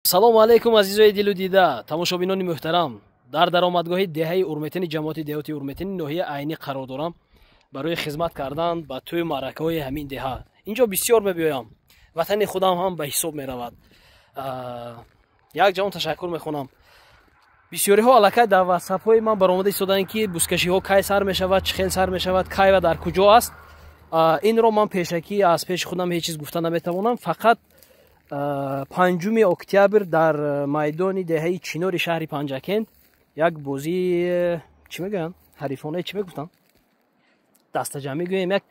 Салому алайкум, азизои дилу дида, тамошобинони муҳтарам. Дар даромадгоҳи деҳаи Урметини ҷамоати деҳоти Урметини ноҳияи Айнӣ қарор дорам барои хизмат кардан ба тӯю маъракаҳои ҳамин деҳа. Инҷо бисёр мебиёям, ватани худам ҳам ба ҳисоб меравад. Як ҷавон ташаккур мехонам. Бисёриҳо аллакай дар ватсапҳои ман баромада истоданд, ки бузкашиҳо кай сар мешавад, чӣ хел сар мешавад, кай ва дар куҷо аст. Инро ман пешакӣ аз пеши худам ҳеҷ чиз гуфта наметавонам. Фақат 5 октябр дар майдони деҳаи Чинори шаҳри Панҷакент як бозии, чӣ мегӯянд, ҳарифонае, чӣ мегуфтанд, дастаҷамъӣ гӯем, як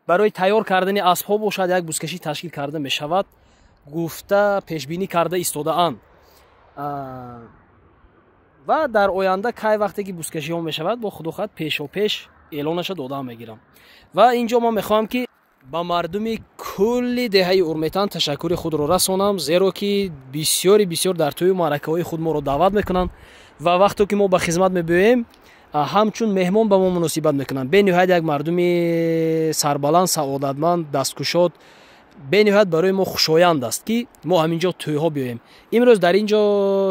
барои тайёр кардани аспҳо бошад, як бузкашӣ ташкил карда мешавад, гуфта пешбинӣ карда истодаанд. Ва дар оянда кай вақте ки бузкашиҳо мешавад, бо худо хоҳад, пешопеш эълонаша додаам мегирам. Ва ин ҷо ман мехоҳам, ки ба мардуми кулли деҳаи Урметан ташаккури худро расонам, зеро ки бисёри бисёр дар тӯю маъракаҳои худ моро даъват мекунанд ва вақте ки мо ба хизмат мебиёем, ҳамчун меҳмон ба мо муносибат мекунанд. Бениҳоят як мардуми сарбаланд, саодатманд, дасткушод. Бениҳоят барои мо хушоянд аст, ки мо ҳамин ҷо тӯйҳо биёем. Имрӯз дар ин ҷо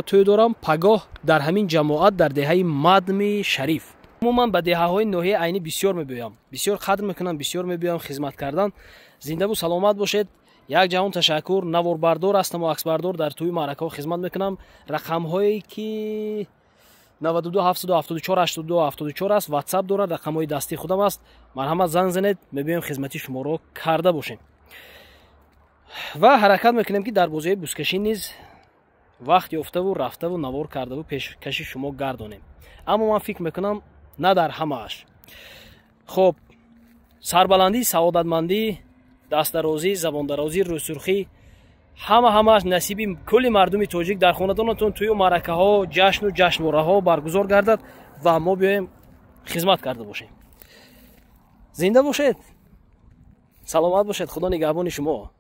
тӯй дорам, пагоҳ дар ҳамин ҷамоат, дар деҳаи Мадми Шариф. Умуман ба деҳаҳои ноҳияи Айнӣ бисёр мебиёям, бисёр қадр мекунам, бисёр мебиёям хизмат кардан. Зиндаву саломат бошед. Як ҷаҳон ташаккур. Наворбардор ҳастаму аксбардор, дар тӯи маъракаҳо хизмат мекунам. Рақамҳое ки 92 774 82 74 аст, ватсап дорад, рақамҳои дастии худам аст. Марҳамат, занг занед, мебиёем, хизмати шуморо карда бошем ва ҳаракат мекунем, ки дар бозиҳои бузкашӣ низ вақт ёфтаву рафтаву навор кардаву пешкаши шумо гардонем, аммо ман фикр мекунам, на дар ҳамааш. Хоб, сарбаландӣ, саодатмандӣ, дастдарозӣ, забондарозӣ, рӯсурхӣ, ҳама ҳамааш насиби кулли мардуми тоҷик. Дар хонадонатон тӯю маъракаҳо, ҷашну ҷашнвораҳо баргузор гардад ва мо биёем, хизмат карда бошем. Зинда бошед, саломат бошед, Худо нигаҳбони шумо.